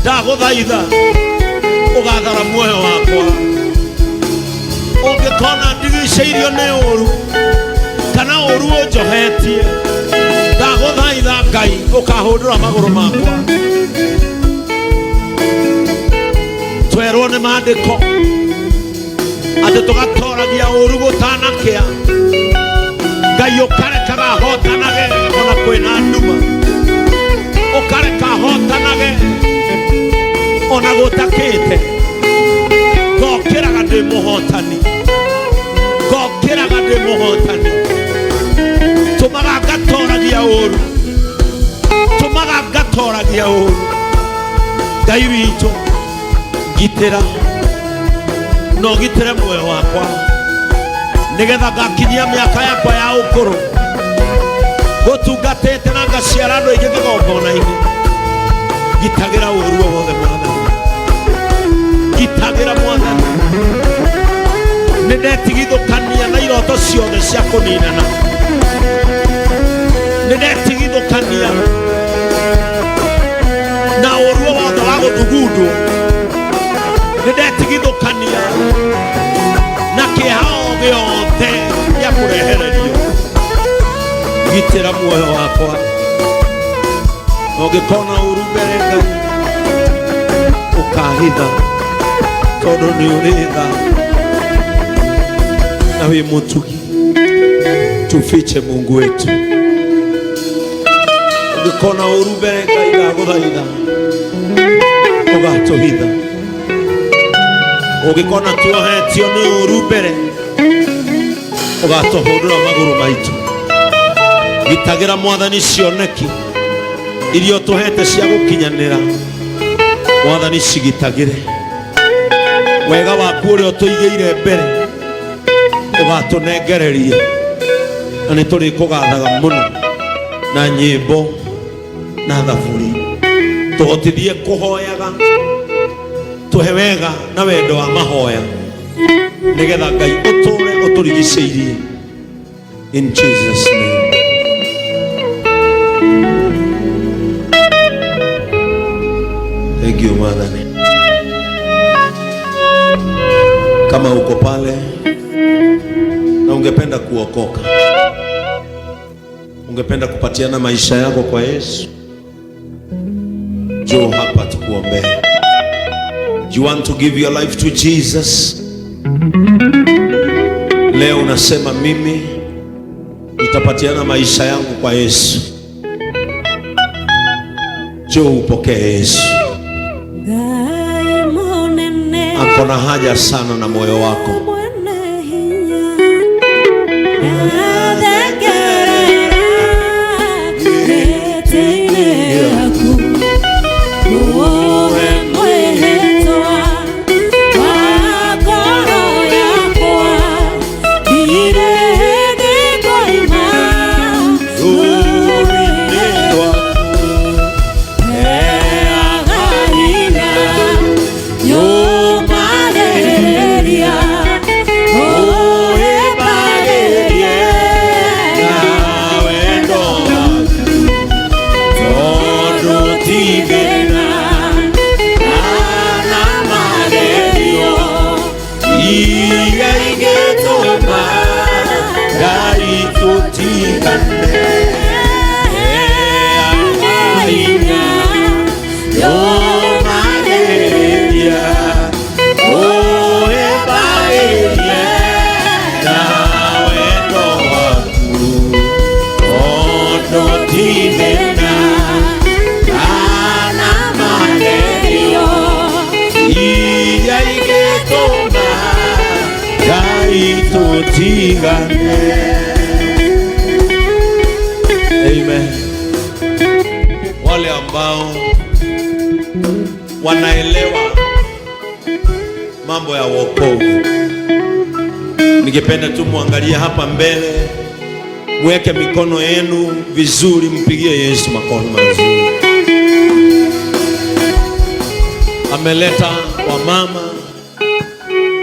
Ndagũthaitha ũgathara muoyo wakwa. Ũngĩkona ndigicĩirio nĩ ũru kana ũru ũnjohetie, ndagũthaitha Ngai ũkahũndũra magũrũ makwa. Twerwo nĩ maandĩko atĩ tũgatoragia ũru gũtanakĩa. Ngai ũkarekaga hotanage ona kwĩna nduma, ũkareka hotanage ona gũtakĩte. Ngokĩraga ndĩ mũhotani, ngokĩraga ndĩ mũhotani. Tũmaga ngatoragia ũru, tũmaga ngatoragia ũru. Ngai witũ, ngitĩra na ũgitĩre muoyo wakwa nĩgetha ngakinyia mĩaka yakwa ya ũkũrũ gũtungatĩte na ngaciara andũ aingĩ kĩgongona-inĩ. Ngitagĩra ũru o wothe Mwathani, ngitagĩra Mwathani. Nĩ ndetigithũkania na iroto ciothe cia kũninana, nĩ ndetigithũkania na ũru o wothe wa gũthugundwo, nĩ ndetigithũkania na kĩeha o gĩothe gĩa kũrehererio. Gitĩra muoyo wakwa, na ũngĩkona ũru mbere Ngai ũkahitha, tondũ nĩ ũrĩ tha na wĩ mũtugi. Tufiche Mungu wetu. Ũngĩkona ũru mbere Ngai, ndagũthaitha ũgatũhitha. Ũngĩkona tuohetio nĩ ũru mbere, ũgatũhũndũra magũrũ maitũ. Gitagĩra Mwathani cioneki iria ũtũhete cia gũkinyanĩra. Mwathani, cigitagĩre. Wega waku ũrĩa ũtũigĩire mbere ũgatũnengererie, na nĩ tũrĩkũgathaga mũno na nyĩmbo na thaburi. Tũhotithie kũhoyaga, tũhe wega na wendo wa mahoya, nĩgetha Ngai ũtũre ũtũrigicĩirie. In Jesus' name. Thank you, Mwathani. Kama uko pale na ungependa kuokoka, ungependa kupatiana maisha yako kwa Yesu, njoo hapa tukuombee. You want to give your life to Jesus? Leo unasema mimi nitapatiana maisha yangu kwa Yesu. Njoo upokee Yesu. Ngai mũnene. Ako na haja sana na moyo wako. Mwene hinya nathengerera gĩtĩ-inĩ gĩaku ũũhe mwĩhĩtwa wa ngoro yakwa, ndirĩ hĩndĩ ngoima rũũru-inĩ rwaku. Heaga hinya nyũmanĩrĩria ũhĩmbagĩrie Na wendo waku, tondũ ti thĩna na magerio iria ingĩtũma Ngai tũtigane. Heaga hinya Nyũmanĩrĩria ũhĩmbagĩrie na wendo waku, tondũ ti thĩna kana magerio iria ingĩtũma Ngai tũtigane. Amen. Wale ambao wanaelewa mambo ya wokovu, ningependa tu muangalie hapa mbele, mweke mikono yenu vizuri, mpigie Yesu makofi mazuri. Ameleta wamama,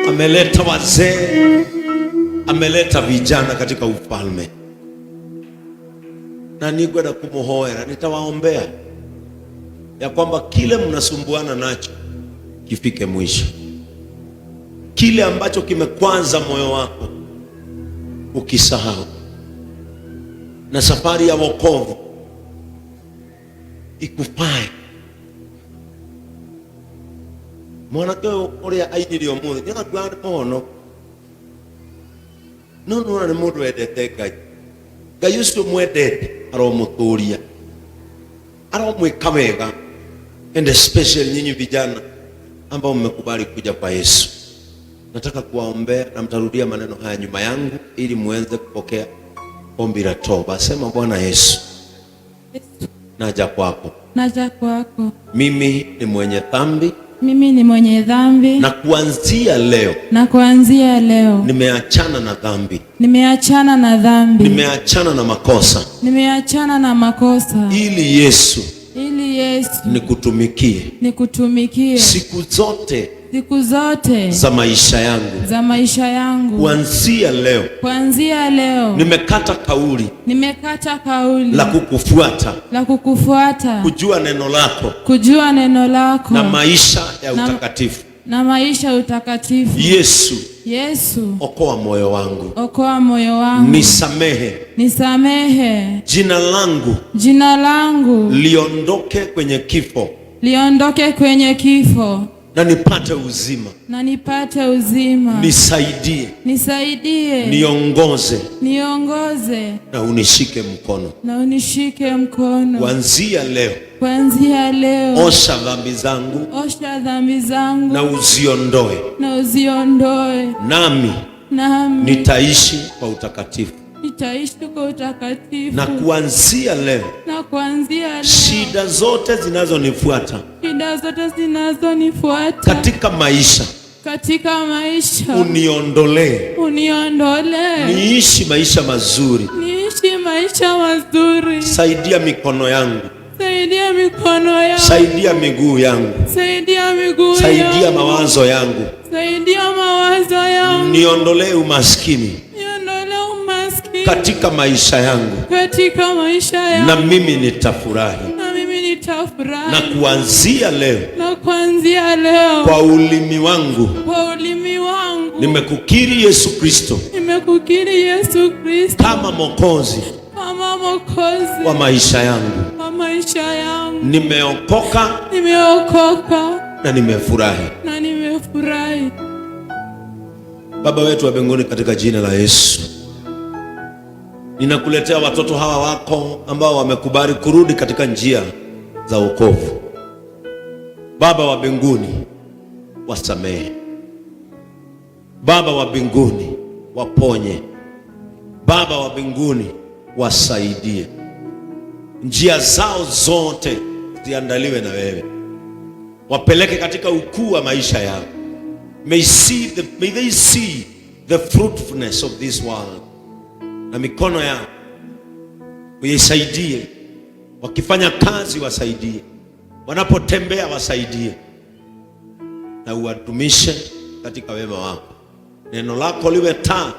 ameleta wazee, ameleta vijana katika ufalme, na ningwenda kumuhoera, nitawaombea. ya kwamba kile mnasumbuana nacho kifike mwisho, kile ambacho kimekwaza moyo wako ukisahau, na safari ya wokovu ikufae. Mwanake ũyũ ũrĩa ainire ũmũthĩ nĩagatua nĩ mũhono, no nĩwona nĩ mũndũ wendete Ngai. Ngai ũcio mwendete aromũtũria, aromwĩka wega, and especially nyinyi vijana ambao mmekubali kuja kwa Yesu. Nataka kuwaombea na mtarudia maneno haya nyuma yangu ili muweze kupokea ombi la toba. Sema, Bwana Yesu, naja kwako, Naja kwako. Mimi ni mwenye dhambi, Mimi ni mwenye dhambi, na kuanzia leo na kuanzia leo nimeachana na dhambi, nimeachana na dhambi, nimeachana na makosa, nimeachana na makosa, ili Yesu ili Yesu nikutumikie nikutumikie siku zote siku zote za maisha yangu. Za maisha yangu. Kuanzia leo Kuanzia leo nimekata kauli nimekata kauli la kukufuata, la kukufuata, kujua neno lako kujua neno lako na maisha ya utakatifu. Na maisha ya utakatifu. Yesu, Yesu, okoa moyo wangu, okoa moyo wangu, nisamehe, nisamehe. Jina langu Jina langu liondoke kwenye kifo liondoke kwenye kifo na nipate uzima. Na nipate uzima. Nisaidie, Nisaidie, niongoze niongoze na unishike mkono. Na unishike mkono. Kuanzia leo, Kuanzia leo, osha dhambi zangu osha dhambi zangu na uziondoe, na uziondoe, nami nami nitaishi kwa utakatifu. Nitaishi kwa utakatifu. Na kuanzia leo, Na kuanzia leo, shida zote zinazonifuata shida zote zinazonifuata katika maisha katika maisha uniondolee, uniondolee, niishi maisha mazuri. Niishi maisha mazuri. Saidia mikono yangu, Saidia mikono yangu, saidia miguu yangu, saidia miguu saidia yangu, mawazo yangu, saidia mawazo yangu, niondolee umaskini niondolee umaskini katika maisha yangu, katika maisha yangu, na mimi nitafurahi. Na mimi nitafurahi. Na kuanzia leo, Na kuanzia leo, kwa ulimi wangu kwa ulimi wangu nimekukiri Yesu Kristo nimekukiri Yesu Kristo kama Mwokozi kama Mwokozi wa maisha yangu. Wa maisha yangu. Nimeokoka Nimeokoka na nimefurahi. Na nimefurahi. Baba wetu wa mbinguni, katika jina la Yesu, ninakuletea watoto hawa wako ambao wamekubali kurudi katika njia za wokovu. Baba wa mbinguni, wasamehe. Baba wa mbinguni, waponye. Baba wa mbinguni, wasaidie. Njia zao zote ziandaliwe na wewe, wapeleke katika ukuu wa maisha yao. May they see the fruitfulness of this world. Na mikono yao uisaidie, wakifanya kazi wasaidie, wanapotembea wasaidie, na uwadumishe katika wema wako. Neno lako liwe taa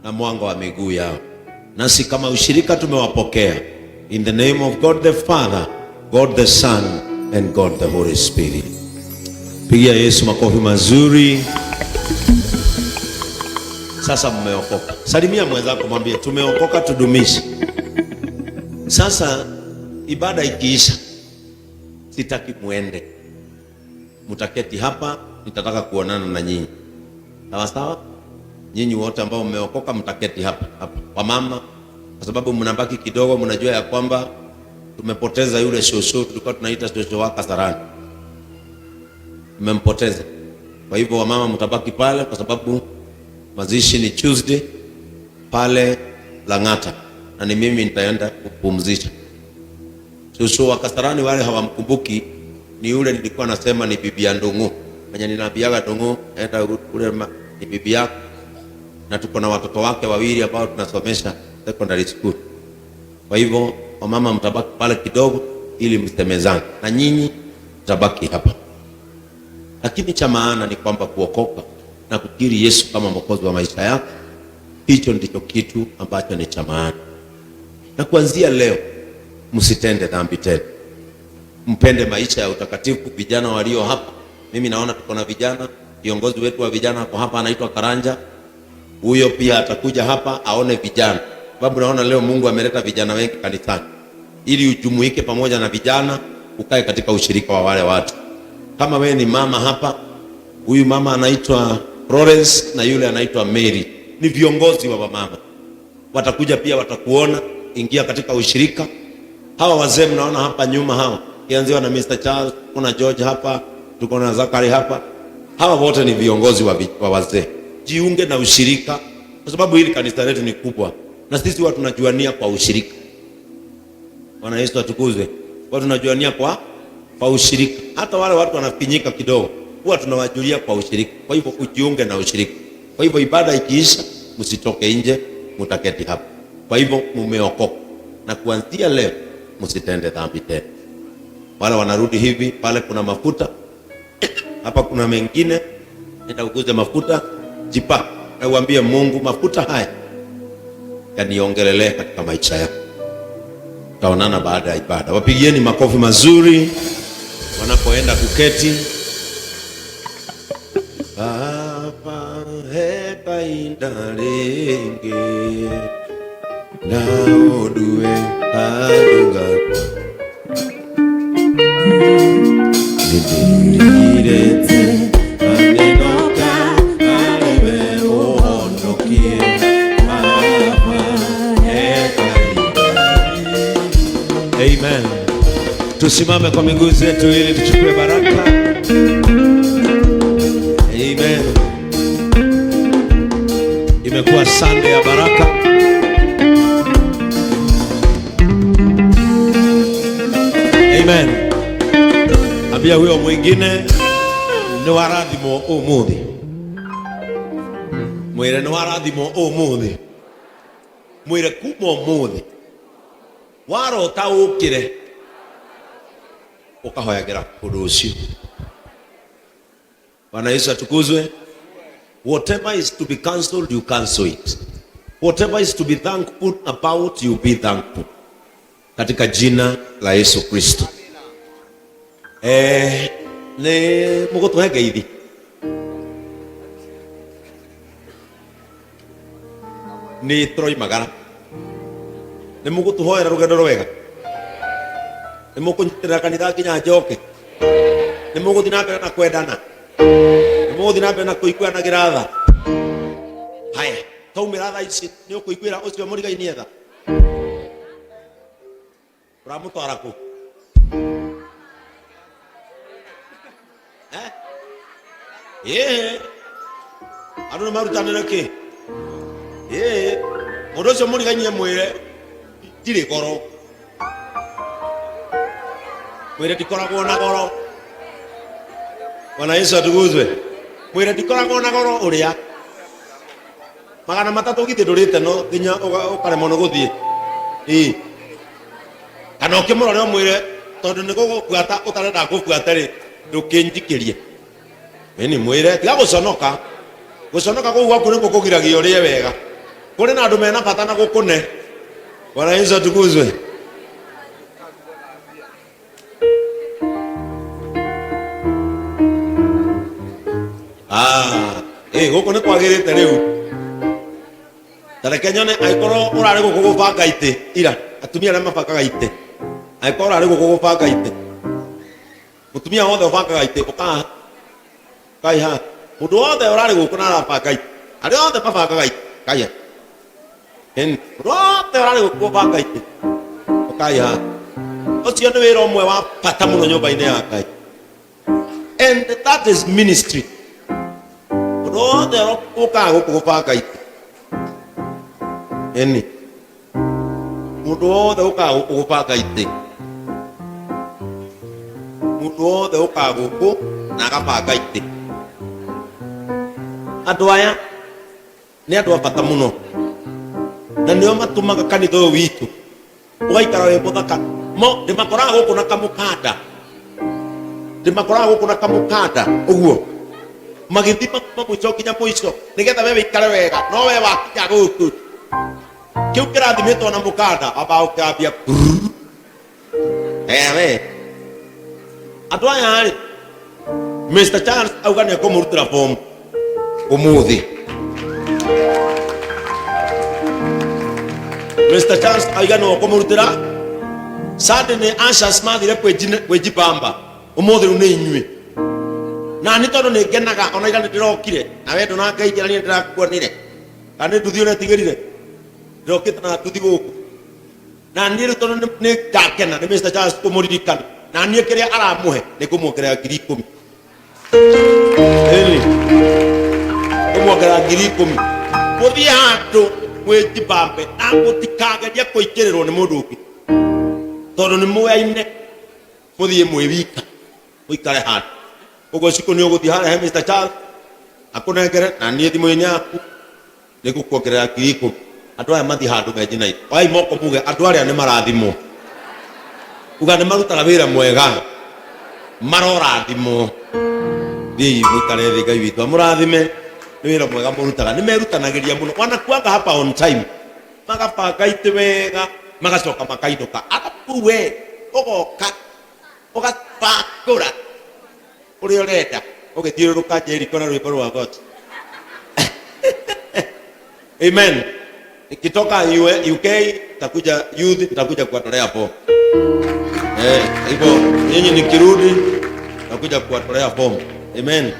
na mwanga wa miguu yao. Nasi kama ushirika tumewapokea. In the name of God the Father, God the Son, and God the Holy Spirit. Pigia Yesu makofi mazuri. Sasa mmeokoka. Salimia mwenzako, mwambie tumeokoka, tudumishe. Sasa ibada ikiisha, sitaki muende, mtaketi hapa, nitataka kuonana na nyinyi. Sawa sawa? Nyinyi wote ambao mmeokoka mtaketi hapa hapa. Wamama, kwa sababu mnabaki kidogo, mnajua ya kwamba tumepoteza yule shosho tulikuwa tunaita shosho wa Kasarani, mmempoteza. Kwa hivyo wamama mtabaki pale, kwa sababu mazishi ni Tuesday pale Lang'ata, na ni mimi nitaenda kupumzisha. Shosho wa Kasarani wale hawamkumbuki, ni yule nilikuwa nasema ni bibi ya Ndung'u, mwenye ninaambiaga Ndung'u enda ule ni bibi yako, na tuko na watoto wake wawili ambao tunasomesha secondary school. Kwa hivyo wamama mtabaki pale kidogo ili msemezane, na nyinyi mtabaki hapa. Lakini cha maana ni kwamba kuokoka na kukiri Yesu kama Mwokozi wa maisha yako, hicho ndicho kitu ambacho ni cha maana. Na kuanzia leo msitende dhambi tena. Mpende maisha ya utakatifu. Vijana walio hapa, mimi naona tuko na vijana, kiongozi wetu wa vijana ako hapa, anaitwa Karanja. Huyo pia atakuja hapa aone vijana, sababu naona leo Mungu ameleta vijana wengi kanisani, ili ujumuike pamoja na vijana, ukae katika ushirika wa wale watu. Kama wewe ni mama hapa, huyu mama anaitwa Florence na yule anaitwa Mary, ni viongozi wa wamama, watakuja pia, watakuona. Ingia katika ushirika. Hawa wazee mnaona hapa nyuma, hawa kianziwa na Mr. Charles, kuna George hapa, tuko na Zakari hapa. Hawa wote ni viongozi wa wazee. Jiunge na ushirika, kwa sababu hili kanisa letu ni kubwa na sisi huwa tunajuania kwa ushirika. Bwana Yesu atukuzwe. Huwa tunajuania kwa ushirika. Hata wale watu wanafinyika kidogo, huwa tunawajulia kwa ushirika. Kwa hivyo ujiunge na ushirika. Kwa hivyo ibada ikiisha, msitoke nje, mtaketi hapa. Kwa hivyo mumeokoka, na kuanzia leo msitende dhambi tena. Wale wanarudi hivi, pale kuna mafuta hapa, kuna mengine. Nenda uguze mafuta, jipa na uambie Mungu, mafuta haya yaniongelee katika maisha yako. Tutaonana baada ya ibada. Wapigieni makofi mazuri wanapoenda kuketi. Baba heka indarenge na odue aduga ndirete anenoka ariwe uhonokie Baba heka Amen. Tusimame kwa miguu zetu ili tuchukue baraka. Amen. Imekuwa Sunday ya baraka. Amen. Ambia huyo mwingine ni warathimwo umuthi. Mwire ni warathimwo umuthi. Mwire kuma umuthi warota ukire ukahoyagira undu ucio. Bwana Yesu atukuzwe. Whatever is to be cancelled, you cancel it. Whatever is to be thankful about, you be thankful. Katika jina la Yesu Kristo. Nĩ mũgũtũhe ngeithi? Nĩ tũroimagara. Nĩ mũgũtũhoera rũgendo rwega? Nĩ mũkũnyitĩrĩra kanitha nginya njoke? Nĩ mũgũthiĩ na mbere na kwendana? Nĩ mũgũthiĩ na mbere na kũiguanagĩra tha? Haya, twaumĩra thaa ici nĩ ũkũiguĩra ũcio mũrigainie tha? Ũramũtwara kũ? Eh? Ĩĩ. Andũ nĩ marutanĩre kĩ? Ĩĩ. Mũndũ ũcio mũrigainie mwĩre ndirĩ goro. Mwĩre ndikoragwo na goro. Bwana Yesu atukuzwe. Mwĩre ndikoragwo na goro ũrĩa. 300 githĩ ndũrĩte no nginya ũkaremwo nĩ gũthiĩ. Ĩĩ. Kana ũkĩmũrore ũmwĩre tondũ nĩ gũgũbuata ũtarenda gũbuata rĩ, ndũkĩnjikĩrie. Ĩni mwĩre tiga gũconoka. Gũconoka kũu gwaku nĩkuo kũgiragia ũrĩe wega. Kũrĩ na andũ mena bata na gũkũne. Bwana Yesu atukuzwe. Gũkũ nĩ kwagĩrĩte rĩu. Ta reke nyone angĩkorwo ũrarĩ gũkũ gũbanga itĩ ira, atumia arĩa mabangaga itĩ. Angĩkorwo ũrarĩ gũkũ gũbanga itĩ. Mũtumia wothe ũbangaga itĩ, ũka kai ha. Mũndũ wothe ũrarĩ gũkũ na arabanga itĩ. Arĩa othe mabangaga itĩ, kai ha. Mũndũ wothe ũrarĩ gũkũ gũbanga itĩ, ũkai ha. Ũcio nĩ wĩra ũmwe wa bata mũno nyũmba-inĩ ya Ngai. And that is ministry. Mũndũ wothe ũkaga gũkũ gũbanga itĩ. Ĩni. Mũndũ wothe ũkaga gũkũ gũbanga itĩ. Mũndũ wothe ũkaga gũkũ na agabanga itĩ. Andũ aya nĩ andũ a bata mũno. Na nĩo matũmaga kanitha ũyũ witũ ũgaikara wĩ mũthaka. Mo ndĩmakoraga gũkũ na kamũkanda. Ndĩmakoraga gũkũ na kamũkanda ũguo. Magĩthima kuma mũico nginya mũico nĩgetha we wĩikare wega, no we wakinya gũkũ. Kĩu kĩrathimĩtwo na mũkanda, amba ũkambia. We. Andũ aya rĩ, Mr Charles auga nĩ ekũmũrutĩra bomu ũmũthĩ. Mr Charles auga nĩ ekũmũrutĩra. Sunday nĩ ushers mathire kwĩjibamba, ũmũthĩ rĩu nĩ inyuĩ. Na nĩ tondũ nĩ ngenaga ona ira nĩ ndĩrokire na we ndũnangeithia na niĩ ndĩrakuonire, kana nĩ nduthi ũretigĩrire, ndĩrokĩte na nduthi gũkũ. Na niĩ rĩu tondũ nĩ ndakena nĩ Mr Charles kũmũririkana, na niĩ kĩrĩa aramũhe nĩ ngũmuongerera 10,000. Ĩni ngũmuongerera 10,000 mũthiĩ handũ mwĩjibambe na mũtikagerie kũingĩrĩrwo nĩ mũndũ ũngĩ, tondũ nĩ mũyaine. Mũthiĩ mwĩ wika mũikare handũ ũguo. Cikũ nĩ ũgũthiĩ harĩa he Mr Charles akũnengere, na niĩ thimũ-inĩ yaku nĩ ngũkuongerera 10,000. Andũ aya mathiĩ handũ menjinaine. Oyai moko muge andũ arĩa nĩ marathimwo. Uga nĩ marutaga wĩra mwega, marorathimwo. Thiĩi mũikare thĩ, Ngai witũ amũrathime nĩ wĩra mwega mũrutaga. Nĩ merutanagĩria mũno, wanakuanga hapa on time, magabanga itĩ wega, magacoka makainũka. Arabu we ũgoka ũgabangũra ũrĩa ũrenda, ũgĩthiũrũrũka Jericho na rwĩmbo rwa God. Amen. Nikitoka UK nitakuja youth, nitakuja kuwatolea fomu. Eh, hivyo nyinyi nikirudi nitakuja kuwatolea fomu. Amen.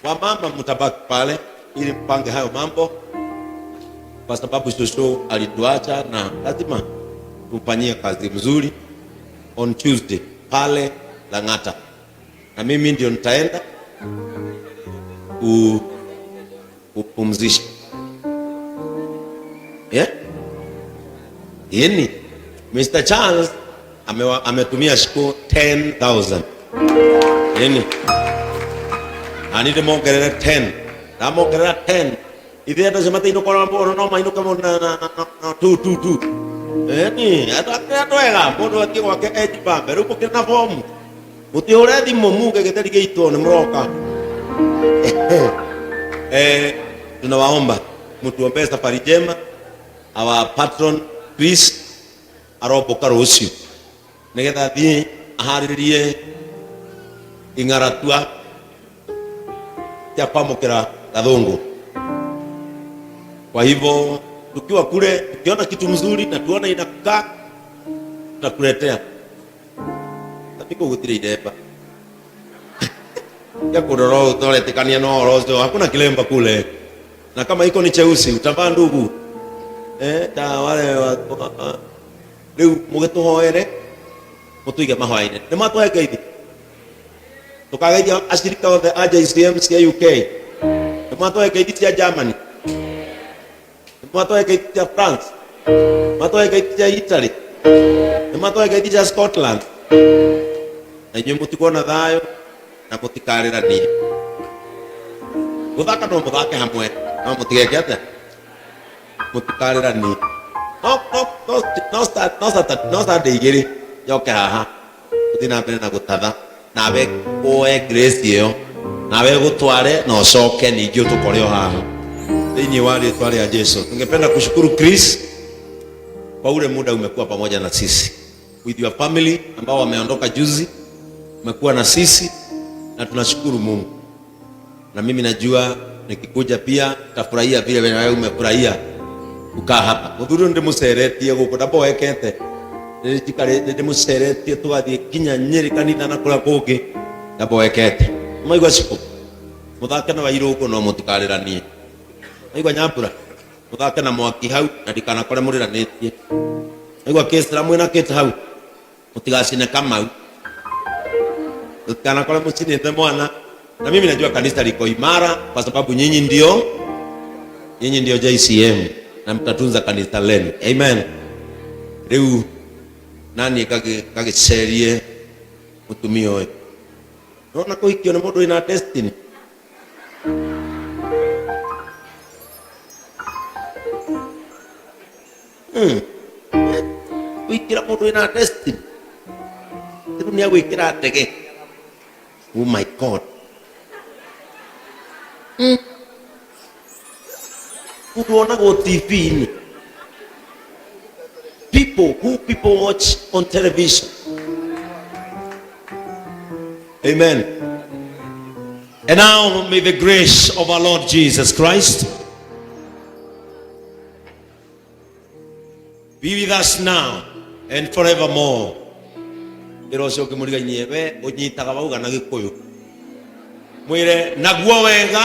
Wamama mtabaki pale ili mpange hayo mambo, kwa sababu shosho alituacha na lazima tufanyie kazi mzuri on Tuesday pale Lang'ata, na mimi ndio nitaenda kupumzisha. Yeah? Yani Mr. Charles ametumia siku 10,000. Yani na nĩ ndĩmongerere 10, ndamongerera 10 ithuĩ andũ acio matainũka no mainũke na tu tu tu. Ĩni andũ ega, mũndũ athiĩ gwake ejibambe. Rĩu mũkĩrĩ na bomu, mũtihũre thimũ muge gĩtheri gĩitwo nĩ mũroka. Eh, tunawaomba mtuombee safari njema. Our patron Chris arombũka rũciũ nĩgetha athiĩ aharĩrĩrie ing'aratua cia kwamũkĩra gathũngũ. Kwa hivyo tukiwa kule, tukiona kitu mzuri na tuone inakaa, tutakuletea. Tapiko gũtirĩ iremba ya kũrora ũtoretĩkania na ũhoro ũcio. Hakuna kilemba kule, na kama iko ni cheusi utavaa ndugu, eh, ta wale rĩu mũgĩtũhoere, mũtũige mahoya-inĩ. Nĩ mwatũhe ngeithi, tũkageithia acirika othe a JCM cia UK. Nĩ mwatũhe ngeithi cia Germany, nĩ mwatũhe ngeithi cia France, mwatũhe ngeithi cia Italy, nĩ mwatũhe ngeithi cia Scotland. Na inyuĩ mũtikuona thayũ na mũtikarĩranie. Gũthaka no mũthake hamwe, no mũtigeke atĩa, mũtikarĩranie. No no no no no no Sunday igĩrĩ njoke haha ũthiĩ na mbere na gũtatha, nawe woe grace ĩyo, nawe gũtware na ũcoke ningĩ ũtũkore o haha thĩinĩ wa rĩtwa rĩa Jesu. Tungependa kushukuru Chris kwa ule muda umekuwa pamoja na sisi with your family ambao wameondoka juzi, umekuwa na sisi na tunashukuru Mungu. Na mimi najua nikikuja pia tafurahia vile wewe umefurahia kukaa hapa. Muthuri ũyũ ndĩmũceretie gũkũ ndamboekete, ndĩmũceretie tũgathiĩ nginya Nyĩrĩ kanitha na kũrĩa kũngĩ ndamboekete. Maigua cikũ mũthake na wairũngũ no mũtikarĩranie. Maigua nyambura mũthake na mwaki hau na ndikanakore mũrĩranĩtie. Maigua kĩcira mwĩna kĩte hau, mũtigacine kamau, mũtikanakore mũcinĩte mwana. Na mimi najua kanisa liko imara kwa sababu nyinyi ndio JCM na mtatunza kanisa lenu. Amen. Rĩu nani kagĩcerie mũtumia ũyũ, nona kũhikio nĩ mũndũ wĩna destiny. Kũhikĩra mũndũ wĩna destiny rĩu nĩ agwĩkĩra ndege. Oh my God. Mũndũ wonagwo TV-inĩ, people who people watch on television. Amen. And now may the grace of our Lord Jesus Christ be with us now and forevermore. Ĩra ũcio ũngĩ mũrigainie we ũnyitaga wauga na Gĩkũyũ, mwĩre naguo wega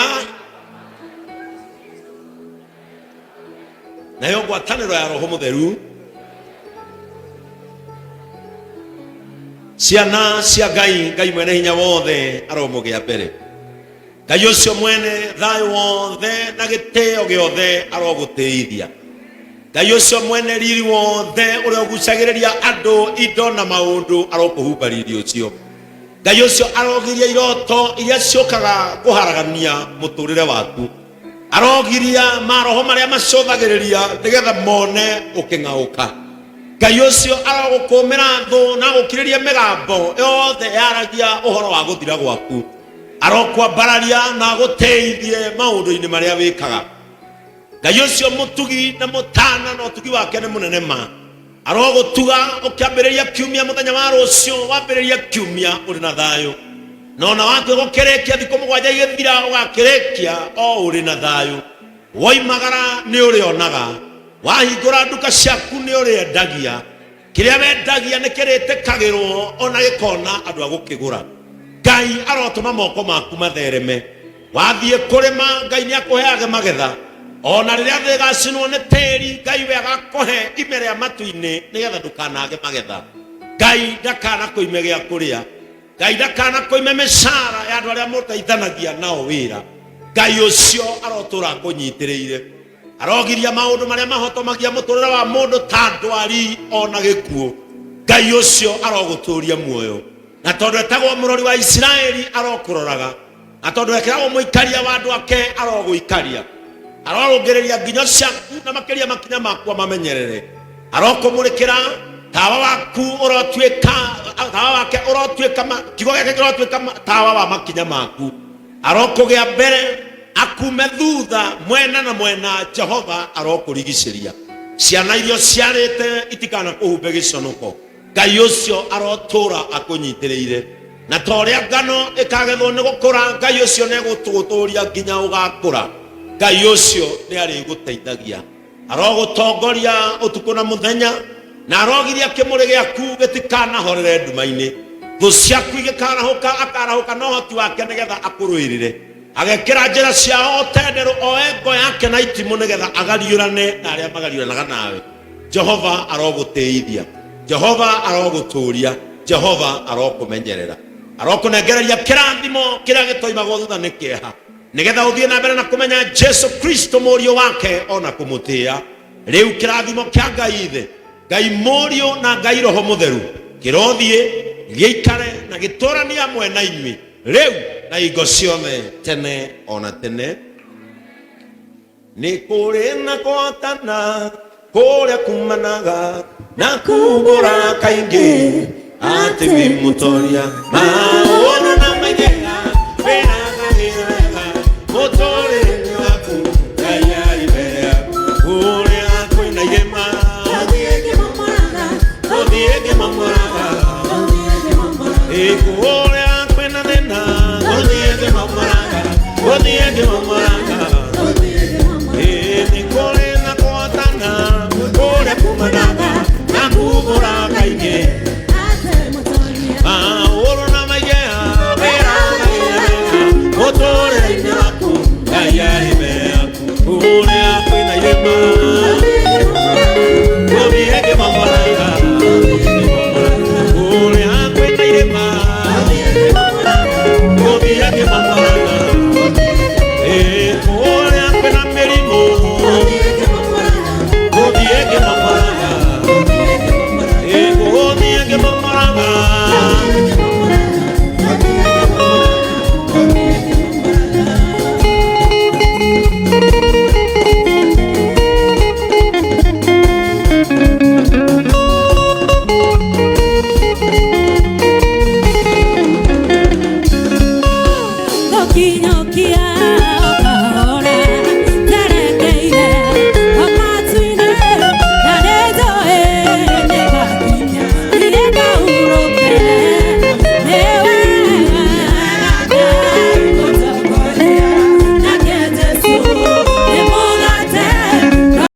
nayo ngwatanĩro ya Roho Mũtheru, ciana cia Ngai, Ngai mwene hinya wothe aromũgĩa mbere. Ngai ũcio mwene thayũ wothe na gĩtĩo gĩothe arogũtĩithia. Ngai ũcio mwene riri wothe ũrĩa ũgucagĩrĩria andũ, indo na maũndũ arokũhumba riri ũcio. Ngai ũcio arogiria iroto iria ciũkaga kũharagania mũtũrĩre waku, arogiria maroho marĩa macũthagĩrĩria nĩgetha mone ũkĩng'aũka. Ngai ũcio arogũkũmĩra thũ na gũkirĩria mĩgambo yothe yaragia ũhoro wa gũthira gwaku. Arokwambararia na agũteithie maũndũ-inĩ marĩa wĩkaga. Ngai ũcio mũtugi na mũtana na ũtugi wake nĩ mũnene ma, arogũtuga ũkĩambĩrĩria kiumia mũthenya wa rũciũ, wambĩrĩria kiumia ũrĩ na thayũ, na ona watua gũkĩrĩkia thikũ 7 igĩthira ũgakĩrĩkia o ũrĩ na thayũ. Woimagara nĩ ũrĩonaga, wahingũra nduka ciaku nĩ ũrĩendagia, kĩrĩa wendagia nĩ kĩrĩtĩkagĩrwo ona gĩkona andũ a gũkĩgũra. Ngai arotũma moko maku mathereme. Wathiĩ kũrĩma Ngai nĩ akũheage magetha, ona rĩrĩa thĩ ĩgacinwo nĩ tĩri Ngai we agakũhe ime rĩa matu-inĩ nĩgetha ndũkanage magetha. Ngai ndakana kũime gĩa kũrĩa, Ngai ndakana kũime mĩcara ya andũ arĩa mũteithanagia nao wĩra. Ngai ũcio arotũra akũnyitĩrĩire, arogiria maũndũ marĩa mahotomagia mũtũrĩre wa mũndũ ta ndwari ona gĩkuũ. Ngai ũcio arogũtũria muoyo, na tondũ etagwo mũrori wa Isiraeli arokũroraga, na tondũ ekĩragwo mũikaria wa andũ ake arogũikaria. Arorũngĩrĩria nginyo ciaku na makĩria makinya maku amamenyerere. Arokũmũrĩkĩra tawa waku, ũrotuĩka tawa wake, ũrotuĩka kiugo gĩake kĩrotuĩka tawa wa makinya maku. Arokũgĩa mbere akume thutha, mwena na mwena Jehova arokũrigicĩria. Ciana iria ũciarĩte itikana kũhumbe gĩconoko. Ngai ũcio arotũra akũnyitĩrĩire, na ta ũrĩa ngano ĩkagethwo nĩ gũkũra, Ngai ũcio nĩ egũtũgũtũria nginya ũgakũra. Ngai ũcio nĩ arĩgũteithagia, arogũtongoria ũtukũ na mũthenya, na arogiria kĩmũrĩ gĩaku gĩtikanahorere nduma-inĩ. Thũ ciaku igĩkarahũka, akarahũka na ũhoti wake nĩgetha akũrũĩrĩre, agekĩra njĩra ciao ũtenderũ, oe ngo yake na itimũ nĩgetha agariũrane na arĩa magariũranaga nawe. Jehova arogũtĩithia, Jehova arogũtũria, Jehova arokũmenyerera, arokũnengereria kĩrathimo kĩrĩa gĩtoimagwo thutha nĩ kĩeha, nĩgetha ũthiĩ na mbere na kũmenya Jesu Kristo mũriũ wake ona kũmũtĩĩa. Rĩu kĩrathimo kĩa Ngai Ithe, Ngai Mũriũ na Ngai Roho Mũtheru kĩrothiĩ gĩikare na gĩtũranie hamwe na inyuĩ rĩu na hingo ciothe tene ona tene. Nĩ kũrĩ na kũhotana kũrĩa kumanaga na kumbũra kaingĩ atĩ wĩ mũtoria maũndũ.